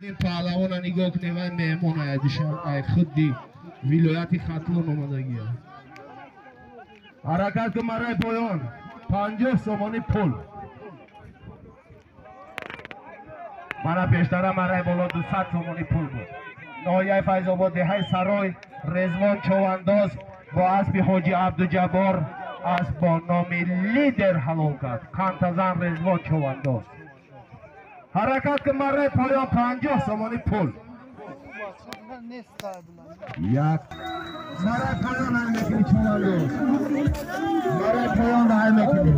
Ин паҳлавона нигоҳ кунем, вай меҳмон ай худди вилояти Хатлон омадагия. Ҳаракат кун марай поён, 50 сомонӣ пул. Мана пештара марай боло 200 сомонӣ пул буд. Ноҳияи Файзобод, деҳаи Сарой, Резвон Човандоз бо аспи Ҳоҷи Абдуҷаббор, асп бо номи Лидер ҳалол кард. Қантазан Резвон Човандоз. Ҳаракат кун марай поён, 50 сомонӣ пул. Як марай поён ҳай мекунӣ Човандоз. Марай поён ҳай мекунӣ.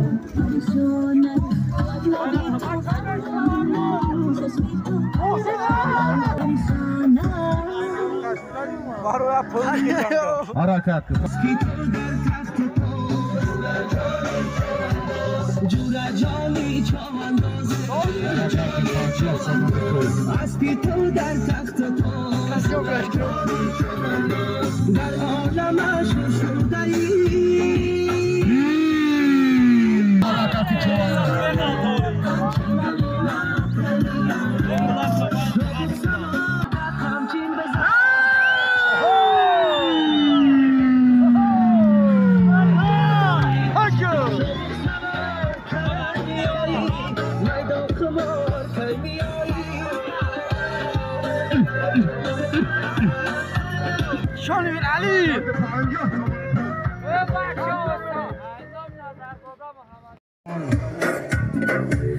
Ҳаракат кун. در عالمش شده‌ای.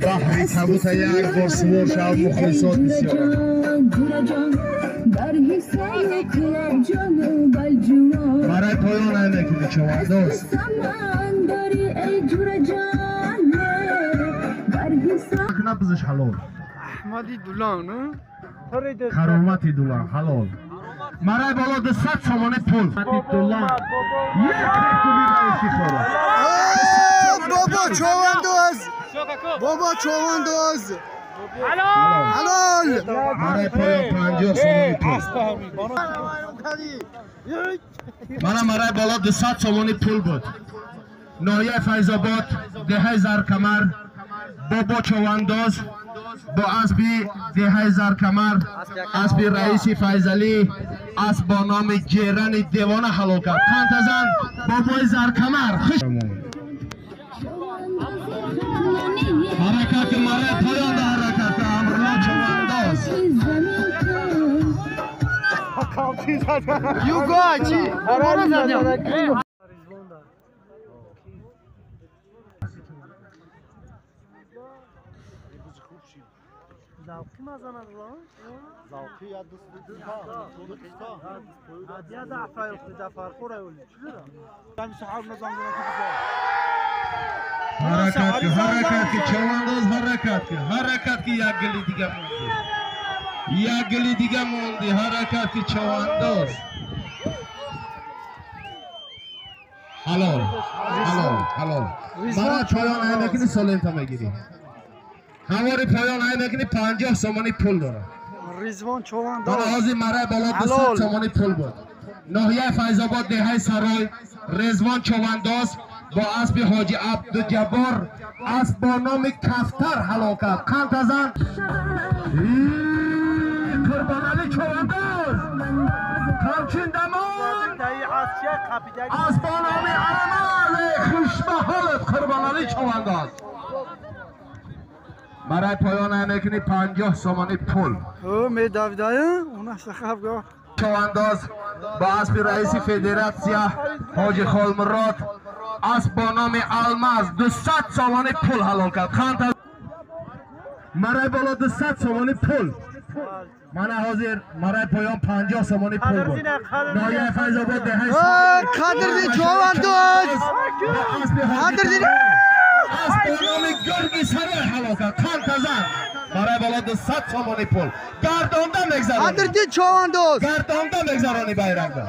Баҳри кабута як бор сувор шавад, мухлисот бисёранд. Барои поён ай мекунӣ Човандоз. Набзиш ҳалол. Аҳмади Дулан, Каромати Дулан ҳалол. Марай боло 200 сомонӣ пул. Дулан як рехтуби раиси хора. Бобо Човандоз, бобо Човандоз. Ҳалол. Марай поён 50 сомонӣ пул. Мана марай боло 200 сомонӣ пул буд. Ноҳияи Файзобод, деҳаи Заркамар, бобо Човандоз бо аспи деҳаи Заркамар, аспи раиси Файзалӣ, асп бо номи Ҷерани девона ҳалол кард. Қантазан бобои Заркамар. Ҳаракат кун марай поён да, ҳаракат кун Амрулло Човандоз. Югачи. Завқи мазанад лон? Завқи я дӯст дӯста. Я дафа ёфти дафархӯра ёли. Чӣ дорам? Ҳаракат кун, ҳаракат кун Човандоз, ҳаракат кун, ҳаракат кун, як гили дига монди. Як гили дига монди, ҳаракат кун Човандоз. Ҳалол, ҳалол, ҳалол. Мара поён ай мекунӣ, солента мегирӣ. Ҳамори поён ай мекунӣ, 50 сомонӣ пул дорад. Ризвон Човандоз. Мана ҳозир марай боло 200 сомонӣ пул буд. Ноҳияи Файзобод, деҳаи Сарой, Резвон Човандоз бо аспи Ҳоҷи Абдуҷаббор, асп бо номи Кафтар ҳалол кард. Қантазан Қурбоналӣ Човандоз. Камчин дамон асп бо номи Алмаз. Хушбаҳолат Қурбоналӣ Човандоз. Барои поён ай мекунӣ 50 сомонӣ пул. Медавидая, она сахабга. Човандоз бо аспи раиси федератсия Ҳоҷи Холмурод, асп бо номи Алмаз 200 сомонӣ пул ҳалол кард. Қанта марай боло 200 сомонӣ пул. Мана ҳозир марай поён 50 сомонӣ пул буд. Ноҳияи Файзобод, деҳаи Қадрди Човандоз. Қадрди асп бо номи Гурги Сарой ҳалол кард. Қантазан барои боло 200 сомонӣ пул. Гардонда мегзаронӣ. Қадрди Човандоз. Гардонда мегзаронӣ байрақда.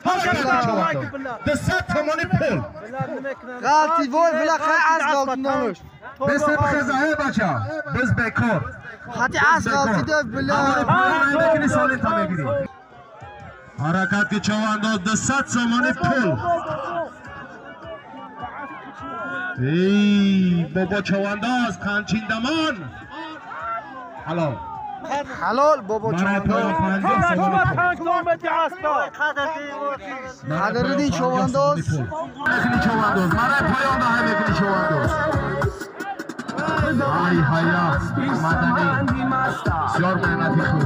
Ҳаракат Човандоз. 200 сомонӣ пул. Ғалти вой билахай аз ғалтидануш. Бис бихеза эй бача. Biz бекор. Хати аз ғалтида била. Мекунӣ солинта мегирӣ. Ҳаракат ки Човандоз 200 сомонӣ пул. Эй бобо Човандоз, қанчиндамон. Ҳалол. Ҳалол бобо човандоз. Қадридин човандоз. Човандоз. Марай поён да ҳай мекунӣ човандоз. Ай ҳая мадани. Бисёр меҳнати хуб.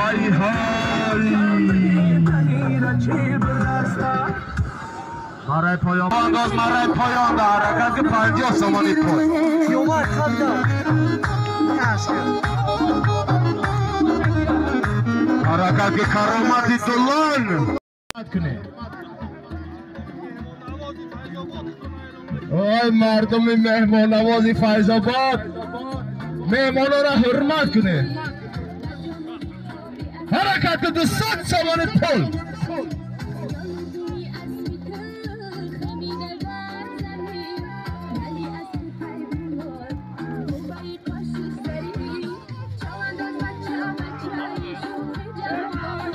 Ай ҳай. Марай поён андоз, марай поён да ҳаракат ки 50 сомонӣ пул. Ёмар қадда. Ҳаракат ки каромати дулон. Кунед. Ой мардуми меҳмоннавози Файзобод, меҳмононро ҳурмат кунед. Ҳаракат ки 200 сомонӣ пул.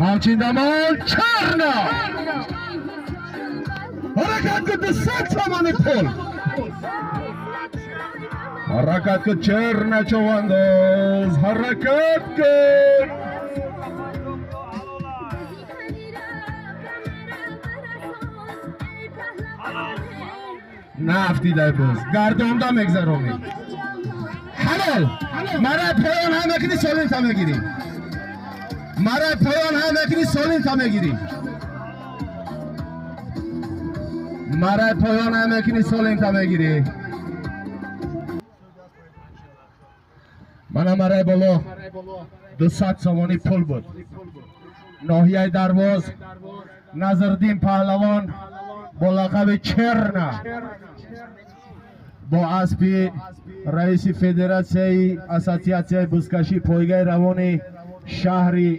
Ҳамчин дамон чарна. Ҳаракат ки 200 сомонӣ пул. Ҳаракат ки черна човандоз, ҳаракат кун. Нафтидай боз, гардонда мегзаронӣ. Ҳалол, марай поён ҳам мекунӣ, солимта мегирӣ. Марай поён ҳам мекунӣ, солимта мегирӣ. Марай поён ҳам мекунӣ, солимта мегирӣ. Мана марай боло 200 сомонӣ пул буд. Ноҳияи Дарвоз, Назриддин паҳлавон бо лақаби Черна бо аспи раиси федератсияи ассотсиатсияи бузкашӣ пойгаи равони шаҳри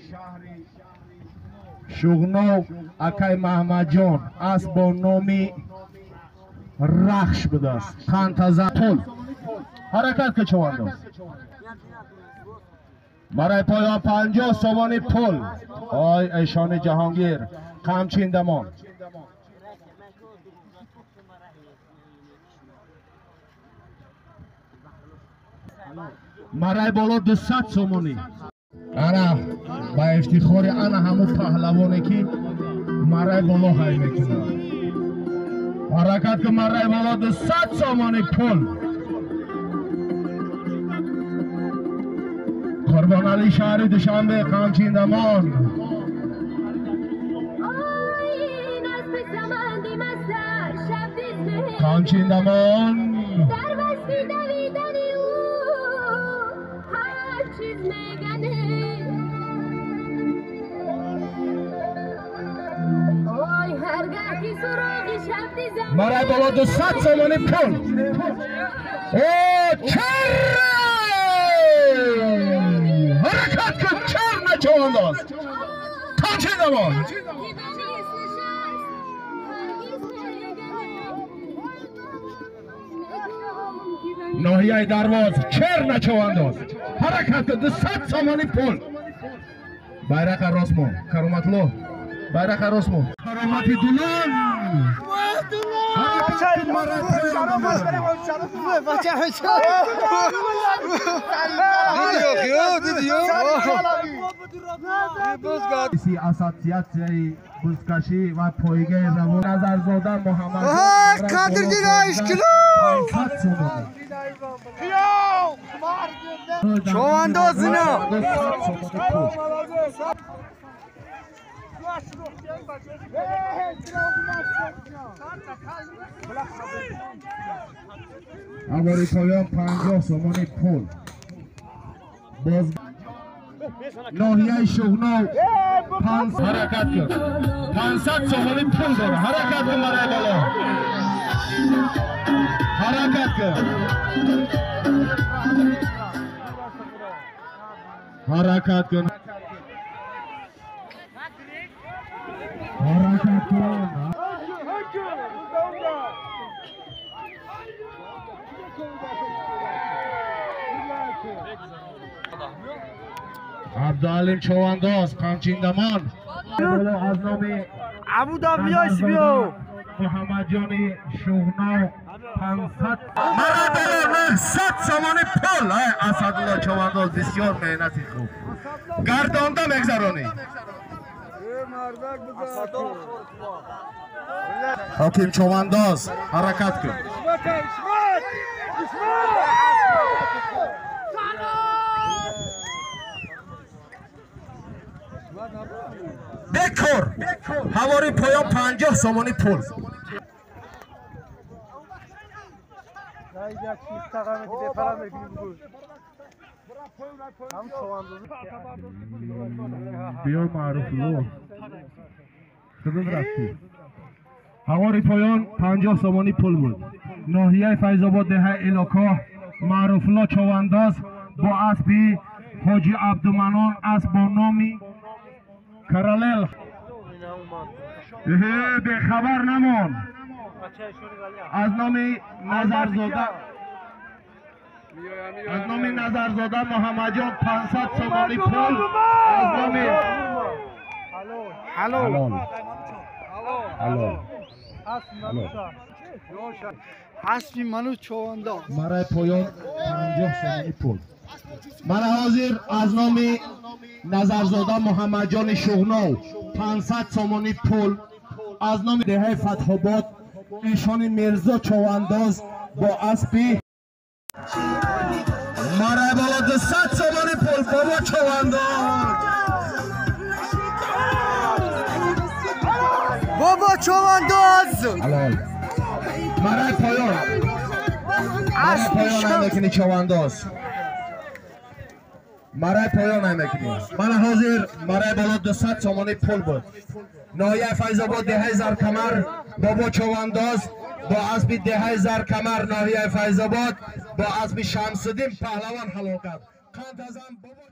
Шуғнов акай Маҳмадҷон асп бо номи Рахш будааст. Қантаза пул. Ҳаракат ки човандоз. Барои поён 50 сомонӣ пул. Ой эшони Ҷаҳонгир, қамчин дамон. Марай боло 200 сомонӣ. Ана ба ифтихори ана ҳамун паҳлавоне ки марай боло ҳай мекунад. Ҳаракат ки марай боло 200 сомонӣ пул. Қурбоналӣ шаҳри Душанбе, қамчин дамон. Қамчин дамон. Марай боло 200 сомонӣ пул. О, чарра! Ҳаракат кун, чарна човандоз. Қамчин дамон. Ноҳияи Дарвоз, черна човандоз. Ҳаракат кун, 200 сомонӣ пул. Байрақа ростмо, Кароматло. Байрақа ростмо. Каромати дулон. Ассотсиатсияи бузкашӣ ва пойгаи равон Назарзода Муҳаммад Човандоз ино. Аввали поён 50 сомонӣ пул. Боз ноҳияи Шуғнов ҳаракат кун. 500 сомонӣ пул дора. Ҳаракат кун барои боло. Ҳаракат кун. Ҳаракат кун. Ҳаракат кун. Абдуалим Човандоз, Қамчиндамон. Аз номи Абудабиёш биё. Муҳаммадҷони Шуғнов 500 мара боло 900 сомонӣ пул. Ай Асадулло Човандоз, бисёр меҳнати хуб гардонда мегзаронӣ. Ҳоким Човандоз, ҳаракат кун. Бекор ҳавори поён 50 сомонӣ пул. Биё Маъруфулло, худут рафтӣ. Ҳавори поён 50 сомонӣ пул буд. Ноҳияи Файзобод, деҳаи Илокоҳ, Маъруфулло Човандоз бо аспи Ҳоҷи Абдуманон, асп бо номи Каралел. Бехабар намон. Аз номи Назарзода, аз номи Назарзода Муҳаммадҷон 500 сомонӣ пул. Аз номи Ҳалол. Ҳалол. Аспи ману Човандоз. Мараи поён 50 сомонӣ пул. Мана ҳозир аз номи Назарзода Муҳаммадҷони Шуғнов 500 сомонӣ пул. Аз номи деҳаи Фатҳобод Ишони Мирзо Човандоз бо аспи мараи боло 200 сомонӣ пул. Бобо Човандоз, бобо Човандоз. Ҳалол. Мараи поён, мараи поён намекунӣ Човандоз, мараи поён намекунӣ. Мана ҳозир мараи боло 200 сомонӣ пул буд. Ноҳияи Файзобод, деҳаи Заркамар, бобо Човандоз бо аспи деҳаи Заркамар, ноҳияи Файзобод, бо аспи Шамсуддин Паҳлавон ҳалол кард. Қанд азам бобо.